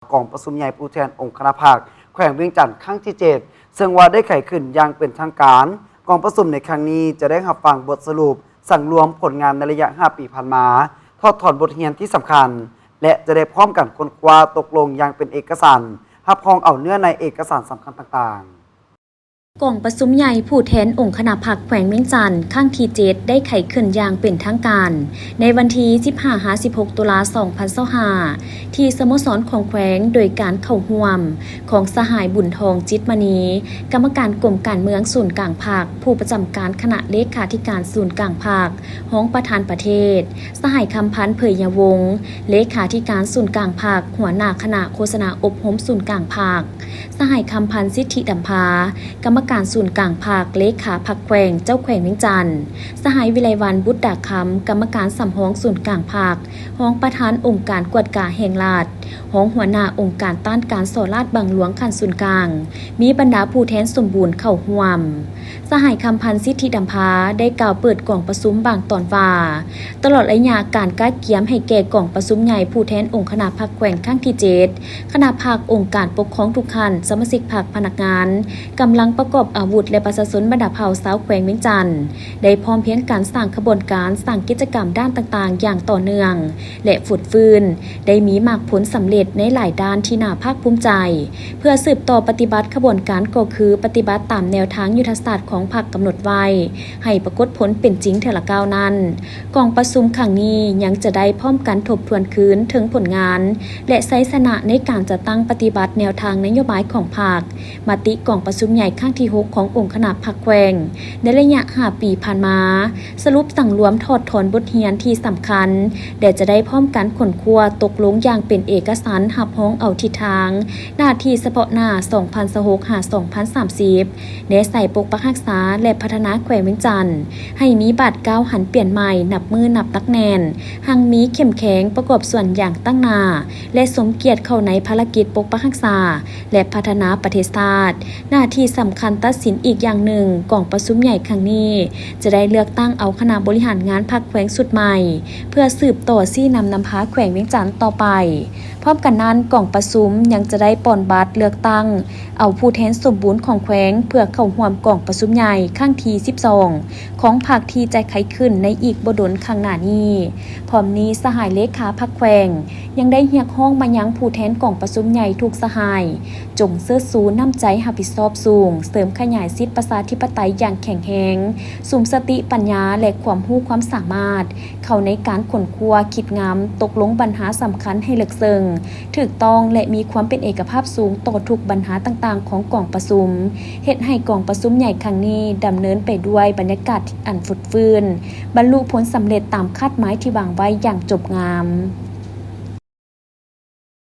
ກອງປະຊຸມໃຫຍ່ຜູ້ແທນອົງຄະນະພັກແຂວງວຽງຈັນຄັ້ງທີເຈັດ ເຊິ່ງວ່າໄດ້ໄຂຂຶ້ນຢ່າງເປັນທາງການ. ກອງປະຊຸມໃນຄັ້ງນີ້ຈະໄດ້ຮັບຟັງບົດສະຫຼຸບສັງລວມຜົນງານໃນໄລຍະຫ້າປີຜ່ານມາ, ຖອດຖອນບົດຮຽນທີ່ສຳຄັນ ແລະ ຈະໄດ້ພ້ອມກັນຄົ້ນຄວ້າຕົກລົງຢ່າງເປັນເອກະສັນ, ຮັບຮອງເອົາເນື້ອໃນເອກະສານສຳຄັນຕ່າງໆ. ກອງປະຊຸມໃຫຍ່ຜູ້ແທນອົງຄະນະພັກແຂວງວຽງຈັນຄັ້ງທີເຈັດ ໄດ້ໄຂຂຶ້ນຢ່າງເປັນທາງການ ໃນວັນທີສິບຫ້າຫາສິບຫົກຕຸລາສອງພັນຊາວຫ້າ ທີ່ສະໂມສອນຂອງແຂວງ ໂດຍການເຂົ້າຮ່ວມຂອງສະຫາຍ ບຸນທອງ ຈິດມະນີ ກຳມະການກົມການເມືອງສູນກາງພັກ, ຜູ້ປະຈຳການຄະນະເລຂາທິການສູນກາງພັກ, ຮອງປະທານປະເທດ, ສະຫາຍ ຄຳພັນ ເຜີຍຍາວົງ ເລຂາທິການສູນກາງພັກ, ຫົວໜ້າຄະນະໂຄສະນາອົບຮົມສູນກາງພັກ, ສະຫາຍ ຄຳພັນ ສິດທິດຳພາ ກຳມະການສູນກາງພັກ, ເລຂາພັກແຂວງ, ເຈົ້າແຂວງວຽງຈັນ, ສະຫາຍ ວິໄລວັນ ບຸດດາຄຳ ກຳມະການສຳຮອງສູນກາງພັກ, ຮອງປະທານອົງການກວດກາແຫ່ງລັດ, ຮອງຫົວໜ້າອົງການຕ້ານການສໍ້ລາດບັງຫຼວງຂັ້ນສູນກາງ, ມີບັນດາຜູ້ແທນສົມບູນເຂົ້າຮ່ວມ. ສະຫາຍ ຄຳພັນ ສິດທິດຳພາ ໄດ້ກ່າວເປີດກອງປະຊຸມບາງຕອນວ່າ, ຕະຫຼອດໄລຍະການກະກຽມໃຫ້ແກ່ກອງປະຊຸມໃຫຍ່ຜູ້ແທນອົງຄະນະພັກແຂວງຄັ້ງທີເຈັດ ຄະນະພັກ, ອົງການປົກຄອງທຸກຂັ້ນ, ສະມາຊິກພັກ, ພະນັກງານ, ກຳລັງປະກອບອາວຸດ ແລະ ປະຊາຊົນບັນດາເຜົ່າຊາວແຂວງວຽງຈັນ ໄດ້ພ້ອມພຽງກັນສ້າງຂະບວນການ, ສ້າງກິດຈະກຳດ້ານຕ່າງໆຢ່າງຕໍ່ເນື່ອງ ແລະ ຟົດຟື້ນ, ໄດ້ມີໝາກຜົນສຳເລັດໃນຫຼາຍດ້ານທີ່ໜ້າພາກພູມໃຈ. ເພື່ອສືບຕໍ່ປະຕິບັດຂະບວນການ ກໍຄືປະຕິບັດຕາມແນວທາງຍຸດທະສາດຂອງພັກກຳນົດໄວ້ ໃຫ້ປາກົດຜົນເປັນຈິງເທື່ອລະກ້າວນັ້ນ, ກອງປະຊຸມຄັ້ງນີ້ຍັງຈະໄດ້ພ້ອມກັນທົບທວນຄືນເຖິງຜົນງານ ແລະ ໄຊຊະນະໃນການຈັດຕັ້ງປະຕິບັດແນວທາງນະໂຍບາຍຂອງພັກ, ມະຕິກອງປະຊຸມໃຫຍ່ຄັ້ງທີຫົກຂອງອົງຄະນະພັກແຂວງໃນໄລຍະຫ້າປີຜ່ານມາ, ສະຫຼຸບສັງລວມ, ຖອດຖອນບົດຮຽນທີ່ສຳຄັນ ແລະ ຈະໄດ້ພ້ອມກັນຄົ້ນຄວ້າຕົກລົງຢ່າງເປັນເອກະສັນ ຮັບຮອງເອົາທິດທາງ ໜ້າທີ່ສະເພາະໜ້າ ສອງພັນຊາວຫົກ ຫາ ສອງພັນສາມສິບ ແນໃສ່ປົກປັກຮັກສາ ແລະ ພັດທະນາແຂວງວຽງຈັນ ໃຫ້ມີບາດກ້າວຫັນປ່ຽນໃໝ່ ນັບມື້ນັບໜັກແໜ້ນ, ຮັ່ງມີເຂັ້ມແຂງ, ປະກອບສ່ວນຢ່າງຕັ້ງໜ້າ ແລະ ສົມກຽດເຂົ້າໃນພາລະກິດປົກປັກຮັກສາ ແລະ ພັດທະນາປະເທດຊາດ. ໜ້າທີ່ສຳຄັນຕັດສິນອີກຢ່າງໜຶ່ງ, ກອງປະຊຸມໃຫຍ່ຄັ້ງນີ້ຈະໄດ້ເລືອກຕັ້ງເອົາຄະນະບໍລິຫານງານພັກແຂວງຊຸດໃໝ່ ເພື່ອສືບຕໍ່ຊີ້ນຳນຳພາແຂວງວຽງຈັນຕໍ່ໄປ. ພ້ອມກັນນັ້ນ, ກອງປະຊຸມຍັງຈະໄດ້ປ່ອນບັດເລືອກຕັ້ງເອົາຜູ້ແທນສົມບູນຂອງແຂວງ ເພື່ອເຂົ້າຮ່ວມກອງປະຊຸມໃຫຍ່ຄັ້ງທີສິບສອງຂອງພັກ ທີ່ຈະໄຂຂຶ້ນໃນອີກບໍ່ດົນຂ້າງໜ້ານີ້. ພ້ອມນີ້, ສະຫາຍເລຂາພັກແຂວງຍັງໄດ້ຮຽກຮ້ອງມາຍັງຜູ້ແທນກອງປະຊຸມໃຫຍ່ທຸກສະຫາຍ ຈົ່ງເຊີດຊູນ້ຳໃຈຮັບຜິດຊອບສູງ, ເສີມຂະຫຍາຍສິດປະຊາທິປະໄຕຢ່າງແຂງແຮງ, ສຸມສະຕິປັນຍາ ແລະ ຄວາມຮູ້ຄວາມສາມາດ ເຂົ້າໃນການຄົ້ນຄວ້າ, ຄິດງາມ, ຕົກລົງບັນຫາສຳຄັນໃຫ້ເລິກເຊິ່ງ, ຖືກຕ້ອງ ແລະ ມີຄວາມເປັນເອກະພາບສູງຕໍ່ທຸກບັນຫາຕ່າງໆຂອງກອງປະຊຸມ, ເຮັດໃຫ້ກອງປະຊຸມໃຫຍ່ຄັ້ງນີ້ດຳເນີນໄປດ້ວຍບັນຍາກາດອັນຟົດຟື້ນ, ບັນລຸຜົນສຳເລັດຕາມຄາດໝາຍທີ່ວາງໄວ້ຢ່າງຈົບງາມ.